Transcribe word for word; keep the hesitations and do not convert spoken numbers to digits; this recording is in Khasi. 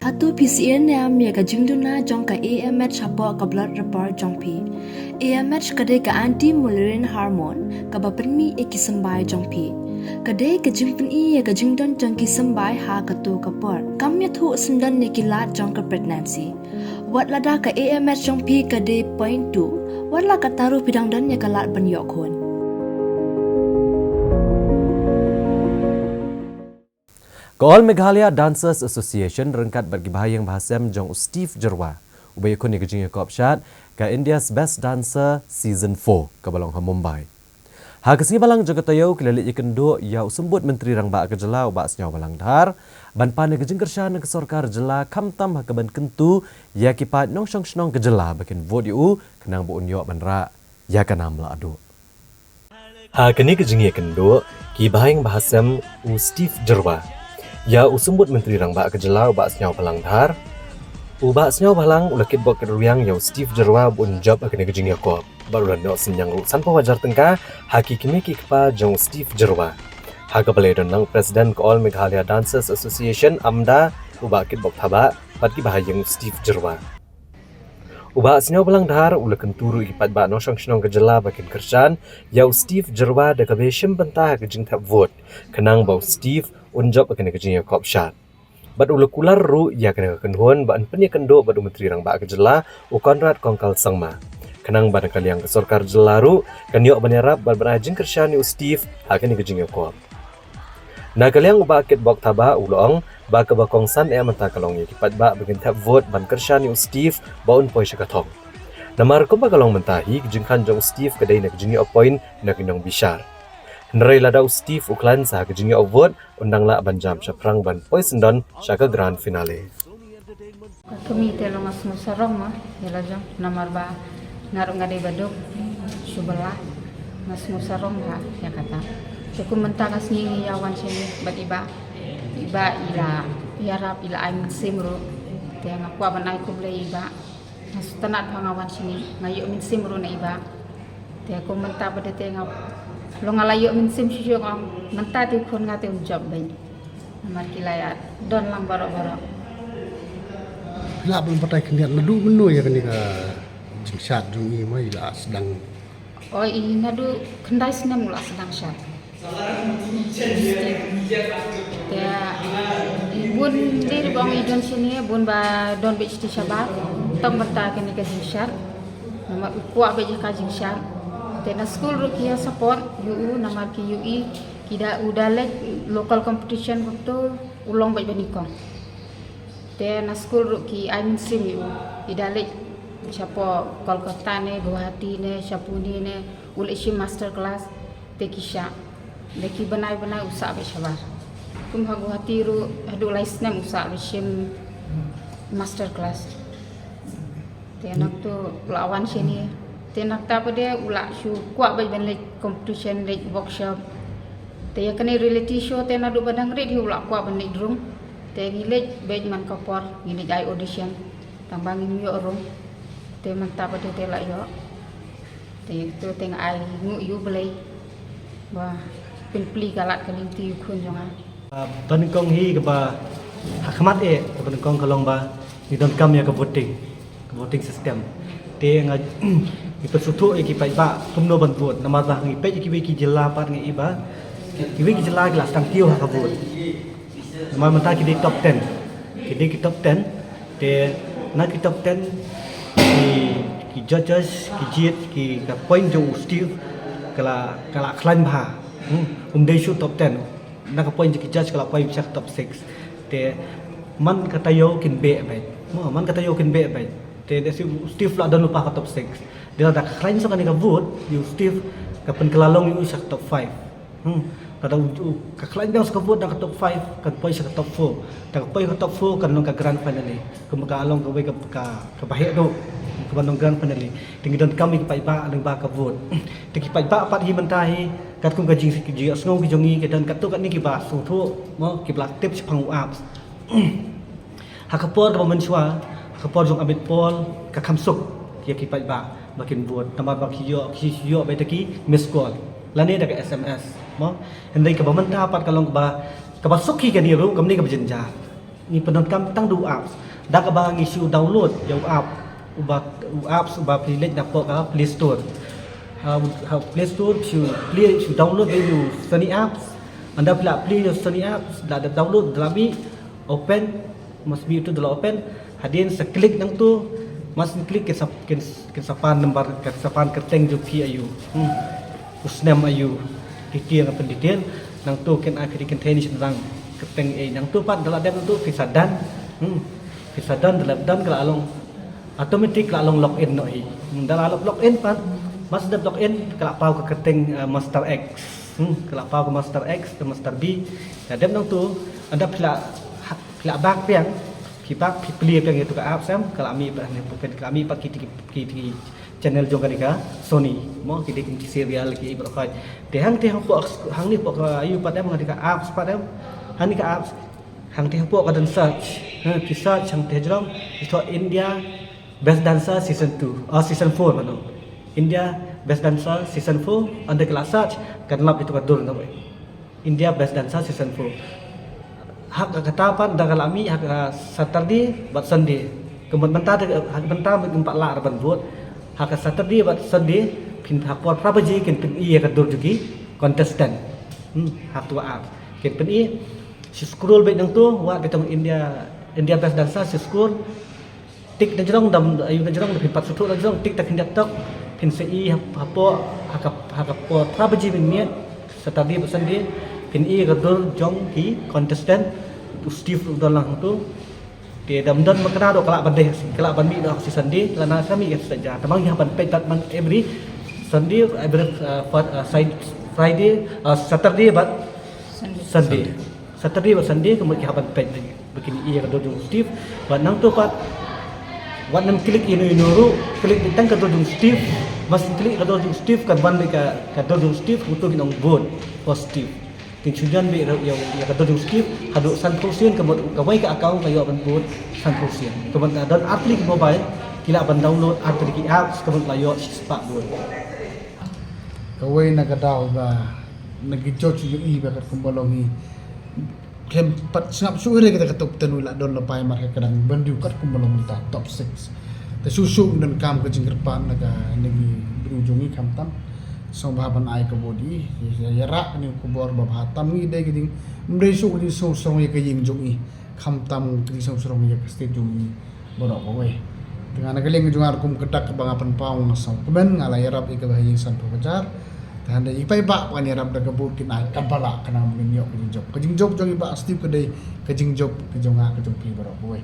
Hato phi sngewthuh ne em ïa ka jingduna jong ka A M H hapoh ka blood report jong phi? A M H ka dei ka anti-malarian hormone kaba pynmih ïa ki symbai jong phi. Ka dei ka jingpyni ïa ka jingdon jong ki symbai ha kato ka por. Kam ïathuh syndon ïa ki lad jong ka pregnancy. Wat lada ka A M H jong phi ka dei point two, wat la katta ruh phi dang don ïa ka lad ban ïoh khun. Ka All Meghalaya Dancers Association ryngkat bad ki bahaïing bahasem jong u Steve Jyrwa, uba ïakhun ïa ka jingïakop shad ka India's Best Dancer Season four kaba long ha Mumbai. Ha ka sngi balang jong ka taïew ki la leit ïakynduh ïa u Symbud Myntri Rangbah ka jylla u Bah Sniawbhalang Dhar ban pan ïa ka jingkyrshan na ka sorkar jylla khamtam ha kaban kyntu ïa ki paid nongshong shnong ka jylla ba kin vote ïa u khnang ba un ïoh ban rah ïa ka nam lahduh. Ha kane ka jingïakynduh, ki bahaïing bahasem u Steve Jyrwa ïa u Symbud Myntri Rangbah ka jylla u Bah Sniawbhalang Dhar. U Bah Sniawbhalang u la kitbok kitrwiang ïa u Steve Jyrwa ba un jop ha kane ka jingïakop bad u la noh synñiang ruh sanphew hajar tyngka ha ki kmie ki kpa jong u Steve Jyrwa. Ha kaba la ïadon lang u President ka All Meghalaya Dancers Association, AMDA, u Bah Kitbok Thabah bad ki bahaïing u Steve Jyrwa. U Bah Sniawbhalang Dhar u la kyntu ruh ïa ki paidbah nongshong shnong ka jylla ba kin kyrshan ïa u Steve Jyrwa da kaba shim bynta ha ka jingthep vote khnang ba u Steve un jop ha kane ka jingïakop shad. Bad u la kular ruh ïa kane ka kynhun ba yn pynïakynduh bad u Myntri Rangbah ka jylla u Conrad Kongkal Sangma khnang ba na ka liang ka sorkar jylla ruh kan ïoh ban ïarap bad ban ai jingkyrshan ïa u Steve ha kane ka jingïakop. Na ka liang u Bah Kitbok Thabah u la ong ba kaba kongsan eh mynta ka long ïa ki paidbah ba kin thep vote ban kyrshan ïa u Steve ba un poi sha ka thong. Namar kumba ka long mynta hi ka jingkhan jong u Steve ka dei na ka jingïoh point na ki nongbishar. Hynrei lada u Steve u khlaiñ sa ha ka jingïoh vote un dang lah ban jam shaphrang ban poi syndon sha ka grand finale. Ka kmie te long nga sngew sarong ma ïa la jong namar ba nga ruh nga dei ba duk shu bylla, nga sngew sarong ha ïa kata. Te kum mynta ka sngi ngi ïa wan shane bad i Bah, i Bah i la ïarap, i la ai mynsiem ruh. Te nga kwah ban ai khublei i Bah. Nga sngewtynnat ba nga wan shane, nga ïoh mynsiem ruh na i Bah. Te kum mynta pat te nga long nga la ïoh mynsiem shuh shuh, nga ong mynta te u khun nga te un jop beit. Namar ki la ïa don lang baroh baroh. Phi lah ban batai khyndiat naduh mynno ïa kane ka jingshad jong i, ma i la sdang? O, i naduh khyndai snem u la sdang shad. Te bun dei ruh ba ong i don shane, bun ba don beit shiti shabar tang bynta kane ka jingshad. Namar u kwah beit ïa ka jingshad. Te na skul ruh ki ïa support ïa u namar ki ïohi ki da, u da leit local competition, kumto u long beit ba nyngkong. Te na skul ruh ki ai mynsiem ïa u, i da leit shapoh Kolkata ne, Guwahati ne, sha Pune ne, u leit shim master class. Te ki shah, da ki bnai bnai u sah beit shabar. Kum ha Guwahati ruh haduh lai snem u sah beit shim master class. Te nangto u la wan shane. Te nangta pat de u la shu kwah beit ban leit competition, leit workshop. Te ïa kane reality show te naduh ba dang rit hi u la kwah ban leit rung. Te ngi leit beit man ka por, ngi leit ai audition. Tang ba ngim ïoh rung. Te mynta pat de te la ïoh. Te to te nga ai nguh ïa U Blei ba pynplie ka lad ka lynti ïa u khun jong nga. Ah, ba nyngkong hi kaba ha khmat eh, kaba nyngkong ka long ba ngi donkam ïa ka voting, ka voting system. Te nga ngi pynsngewthuh ïa ki paidbah kumno ban vote, namar ba ngi peit ïa kiwei ki jylla pat ngi i ba kiwei ki jylla ki la sdang kiew ha ka vote. Namar mynta ki dei top ten. Ki dei ki top ten. Te na ki top ten ki, ki judges, ki jied, ki, ka point jong u Steve ka la, ka la khlaiñ bha. Hmm. Um dei shuh top ten. Na ka point jong ki judge ka la poi sha ka top six. Te man ka taïew kin beh beit. Mo, man ka taïew kin beh beit. Te da si u Steve la don lypa ka top six. Te lada ka khlaiñ shuh kane ka vote, ïa u Steve ka pynkylla long ïa u sha ka top five. Hmm. Lada u, u, ka khlaiñ dang sha ka vote na ka top five, kan poi sha ka top four. Da ka poi ka top four kan long ka grand finale. Kumba ka long kawei ka, ka, kaba heh duh. Kaba long grand finale. Te ngi donkam ïa ki paidbah lyngba ka vote. Te ki paidbah pat hi mynta hi, katkum ka jing, ka jingïohsngew ki jong ngi, ki don katto katne kiba sngewthuh, mo, kiba la tip shaphang u apps. Ha ka por kaba mynshuwa, ha ka por jong Amit Paul, ka kham suk ïa ki paidbah ba kin vote, namar ba ki ïoh, ki ïoh beit da ki missed call lane da ka S M S, mo. Hynrei kaba mynta pat ka long kaba, kaba suk hi kane ruh, kam dei kaba jynjar. Ngi pyndonkam tang da u apps. Da kaba ngi shu download ïa u app, uba, u apps uba phi leit napoh ka Play Store. Ha, ha Play Store shu, Play shu download ïa u Sony apps. Ynda phi la Play ïa u Sony apps, da, da download, da la mih, open, must be tu da la open. Hadien sa click nangtu, must click kin sa, kin, kin sa pan number, kin sa pan kyrteng jong phi aïu. Hmm. U snem aïu. Detail, nga pyn detail. Nangtu kin ai phi dei kynthei ne shynrang. Kyrteng ei. Nangtu pat da la dep nangtu phi sa done. Hmm. Phi sa done, da la done ka la long automatic, ka la long login noh hi. Hmm. Da la log-, login pat, must dep login, ka la paw ka kyrteng, eh, Master X. Hmm. Ka la paw ka Master X, ka Master B. Da dep nangtu, ynda phi la, ha, phi la back biang, phi back, phi Play biang ïa tu ka apps em, ka la mih pat hangne, ka la mih pat ki, ki, ki, ki channel jong kane ka Sony, mo, ki dei ki serial, ki baroh khoit. Te hangtei hapoh, hangne hapoh ka aïu pat em, kane ka apps pat em, hangne ka apps, hangtei hapoh ka don search, ha, phi search hangtei hajrong, phi thoh India Best Dancer Season two, ah, Season four, pano. India Best Dancer Season four, ynda ki la search, kan lap ïa tu ka dur na. India Best Dancer Season four. Ha ka, kata pat da ka la mih ha ka Saturday bad Sunday. Ka mut mynta da, ha ka mynta mut ngim pat lah ban vote. Ha ka Saturday bad Sunday phin, ha por phra baje kin pyni ïa ka dur jong ki contestant. Hmm, ha tu app. Kin pyni, shu scroll beit nangtu, wad beit tang India, India Best Dancer, shu scroll. Tik na jrong, dam, aïu na jrong, phin pat shu thoh na jrong, tik ta khyndiat tok, phin sa i hap-, hapoh, ha ka, ha ka por phra baje mynmiet, Saturday bad Sunday, phin i ka dur jong ki contestant, u Steve u don lang hangtu. Te dam don ba kane ruh ka lah ban dei, ka lah ban mih noh ha shi Sunday, lane ka mih ha shi Saturday. Te ma ngi hap ban peit pat man every Sunday, every, uh, Fri-, uh, Sat-, Friday, uh, Saturday bad Sunday. Sunday. Saturday bad Sunday, ka mut ki hap ban peit lagi. Ba kin i ïa ka dur jong u Steve. Bad nangtu pat, wat nym click ïa ino ino ruh, click beit tang ka dur jong u Steve. Mas click ka dur jong u Steve, kan wan beit ka, ka dur jong u Steve, uto kin ong vote for Steve. Kin shu jan beit ïa, ïa ka dur jong u Steve, haduh sanphew sien, ka mut kawei ka account ka ïoh ban vote sanphew sien. Ka mut ka don artylli ki mobile, ki lah ban download artylli ki apps, ka mut la ïoh shispah vote. Kawei na ka daw ba na ki judge jong i ba katkum ba long hi. Khlem pat sngap shuh re kita ka top ten, u la don la pai mar ka kdang ban dei katkum ba long mynta top six. Te shuh shuh donkam ka jingkyrpad na ka, na ki briew jong i, khamtam sngewbha ban ai ka vote ïa i. Ïa, ïarap kane ka khubor ba bha tam, ngi dei ka jing, ym dei shuh ka jingsngewsarong ïa ka ïing jong i, khamtam ka jingsngewsarong ïa ka state jong i baroh kawei. Te nga na ka liang jong nga ruh kum ka dak kaba nga pynpaw, nga sngewkmen, nga la ïarap ïa kaba ha ïing sanphew hajar. Te hynrei i paidbah ba ngan ïarap da ka vote kin ai kaba lah, khnang ba ngin ïoh ka jingjop. Ka jingjop jong i Bah Steve ka dei ka jingjop ka jong nga, ka jong phi baroh kawei.